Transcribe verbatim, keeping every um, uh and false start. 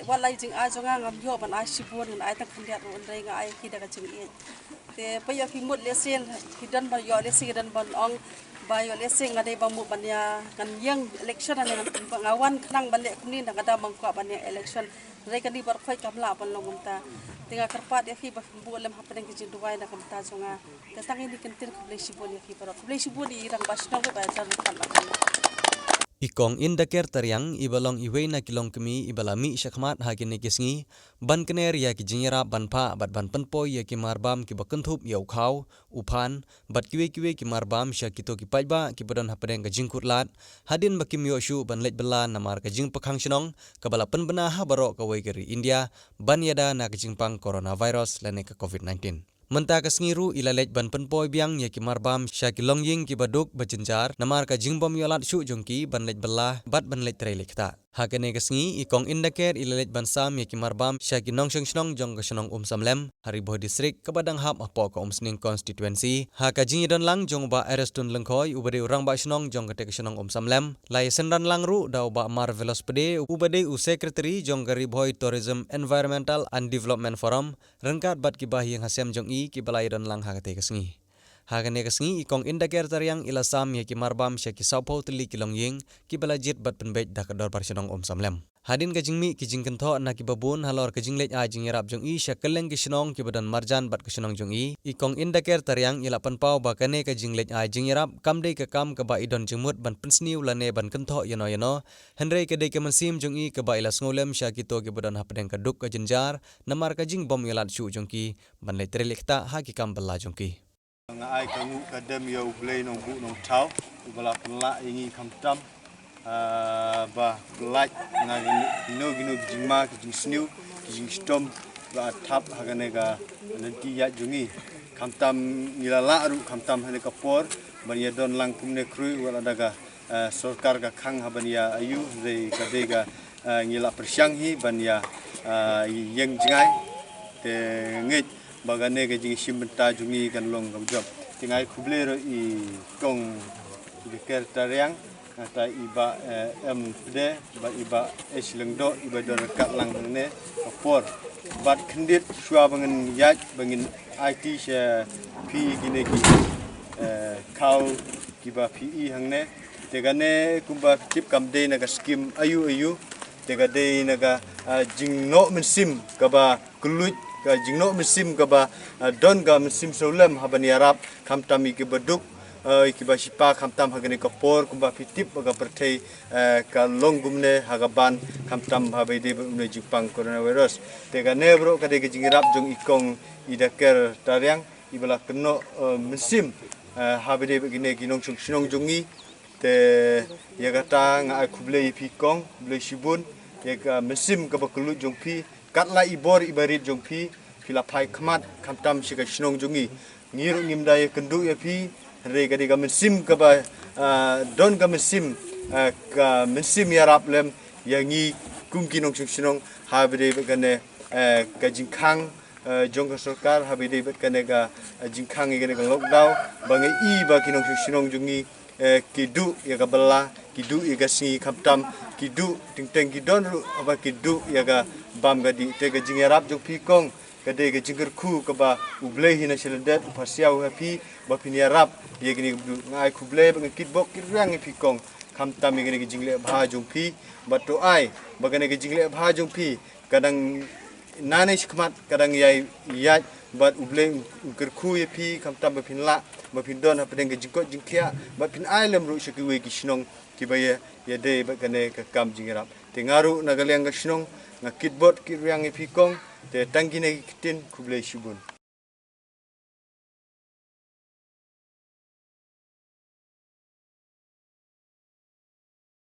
Wat la i jingai jong nga ngam ïoh ban ai shibun, ngan ai tang khyndiat ruh, hynrei nga ai ïa ki da ka jingïeit. Te peit ïa phi mut lehse ki don ban ïoh, lehse ki don ban ong ba ïoh lehse nga dei ba mut ban ïa ngan ïeng election ne ngan, nga wan khnang ban leh kumne, nangta nga dang kwah ban ïeng election. Hynrei kane baroh khoit kam lah ban long kumta. Te nga kyrpad ïa phi ba phin buh lem hapdeng ki jingduwai na ka bynta jong nga. Te tang ine i kyntien, khublei shibun ïa phi baroh. Khublei shibun ïa i rangbah shnong ba don ryngkat lang. I Kong Indaker Tariang, iba long iwei na ki longkmie iba la mih shakhmat ha kine ki sngi ban kner ïa ki jingïarap ban phah bad ban pynpoi ïa ki marbam kiba kynthup ïa u khaw, u phan bad kiwei kiwei ki marbam sha kito ki paidbah kiba don hapdeng ka jingkhutlad, hadien ba kim ïoh shuh ban leit bylla namar ka jingpyrkhang shnong kaba la pynbna ha baroh kawei ka ri India ban ïada na ka jingpang coronavirus lane ka covid nineteen. Mynta ka sngi ruh i la leit ban pynpoi biang ïa ki marbam sha ki longïing kiba duk ba jynjar namar ka jingbym ïoh lad shuh jong ki ban leit bylla bad ban leit trei leit ktah. Ha kane ka sngi i Kong Indaker i la leit ban sam ïa ki marbam sha ki nongshong shnong jong ka shnong Umsamlem ha Ri Bhoi District kaba dang hap hapoh ka Umsning Constituency. Ha ka jingïadon lang jong u Bah Ariston Lyngkhoi uba dei u rangbah shnong jong kata ka shnong Umsamlem, la ïasynran lang ruh da u Bah Marvelous Pde uba dei u Secretary jong ka Ri Bhoi Tourism Environmental and Development Forum, ryngkat bad ki bahaïing hasem jong i kiba la ïadon lang ha katei ka sngi. Ha kane ka sngi i Kong Indaker Tariang i la sam ïa ki marbam sha ki sawphew tylli ki longïing kiba la jied bad pynbeit da ka dorbar shnong Umsamlem. Hadien ka jingmih ki jingkynthoh na kiba bun halor ka jingleit ai jingïarap jong i sha kylleng ki shnong kiba don marjan bad ka shnong jong i, i Kong Indaker Tariang i la pynpaw ba kane ka jingleit ai jingïarap kam dei ka kam kaba i don jingmut ban pynsniew lane ban kynthoh ïano ïano, hynrei ka dei ka mynsiem jong i kaba i la sngewlem sha kito kiba don hapdeng ka duk ka jynjar namar ka jingbym ïoh lad shuh jong ki ban leit trei leit ktah ha ki kam bylla jong ki. Nga ai ka nguh ka dem ïa U Blei Nongbuh Nongthaw uba la pynlah ïa ngi khamtam, ah, ba pynlait na kino kino ki jingma, ki jingsniew, ki jingshitom ba thap ha kane ka lynti ïaid jong ngi. Khamtam ngi la lah ruh khamtam ha kane ka por ban ïadon lang kumne khrui wat la da ka, eh, sorkar ka khang ha ban ïa aiu, hynrei ka dei ka, eh, ngi la pyrshang hi ban ïa, eh, ïeng jngai. Te ngeit ba kane ka jingshim bynta jong ngi kan long kaba jop. Te nga ai khublei ruh ïa i Kong Indaker Tariang, nangta i Bah, eh, M Pde bad i Bah H Lyngdoh iba don ryngkat lang hangne ka por. Bad khyndiat shuwa ba ngin ïaid ba ngin aiti sha phi kine ki, eh, khaw kiba phi i hangne. Te kane kumba phi tip kam dei na ka skim aiu aiu. Te ka dei na ka, ah, jingnoh mynsiem kaba kylluid, ka jingnoh mynsiem kaba, ah, don ka mynsiem sawlem ha ban ïarap khamtam ïa kiba duk, ah, ïa kiba shipa khamtam ha kane ka por kumba phi tip ba ka pyrthei, eh, ka long kumne ha ka ban khamtam ha ba ïadei bad une u jingpang coronavirus. Te kane baroh ka dei ka jingïarap jong i Kong Indaker Tariang iba la kynnoh, eh, mynsiem, eh, ha ba ïadei bad kine ki nongshong shnong jong ngi. Te ïa kata nga ai khublei ïa phi Kong, khublei shibun ïa ka mynsiem kaba kylluid jong phi, kat la i bor iba rit jong phi, phi la phai khmat khamtam sha ka shnong jong ngi. Ngi ruh ngim da ïakynduh ïa phi, hynrei ka dei ka mynsiem kaba, ah, don ka mynsiem, ah, ka mynsiem ïarap lem ïa ngi kum ki nongshong shnong ha ba ïadei bad kane, eh, ka jingkhang, eh, jong ka sorkar ha ba ïadei bad kane ka, eh, jingkhang ïa kane ka lockdown, ba nga i ba ki nongshong shnong jong ngi, eh, ki duh ïa ka bylla, ki duh ïa ka sngi khamtam, ki duh teng teng ki don ruh haba ki duh ïa ka bam ka dih. Te ka jingïarap jong phi Kong ka dei ka jingkyrkhu kaba U Blei hi na shlei dep u pasiaw ha phi ba phin ïarap ïa kine kiba duh. Nga ai khublei bad nga kitbok kitrwiang ïa phi Kong khamtam ïa kane ka jingleh bha jong phi. Bad to ai ba kane ka jingleh bha jong phi ka dang nangne shakhmat ka dang ïai ïaid, bad U Blei un kyrkhu ïa phi khamtam ba phin lah, ba phin don hapdeng ka jingkoit jingkhiah, bad phin ai lem ruh sha kiwei ki shnong kiba ïa, ïadei bad kane ka kam jingïarap. Te nga ruh na ka liang ka shnong nga kitbok kitrwiang ïa phi Kong. Te tang kine ki ktien, khublei shibun.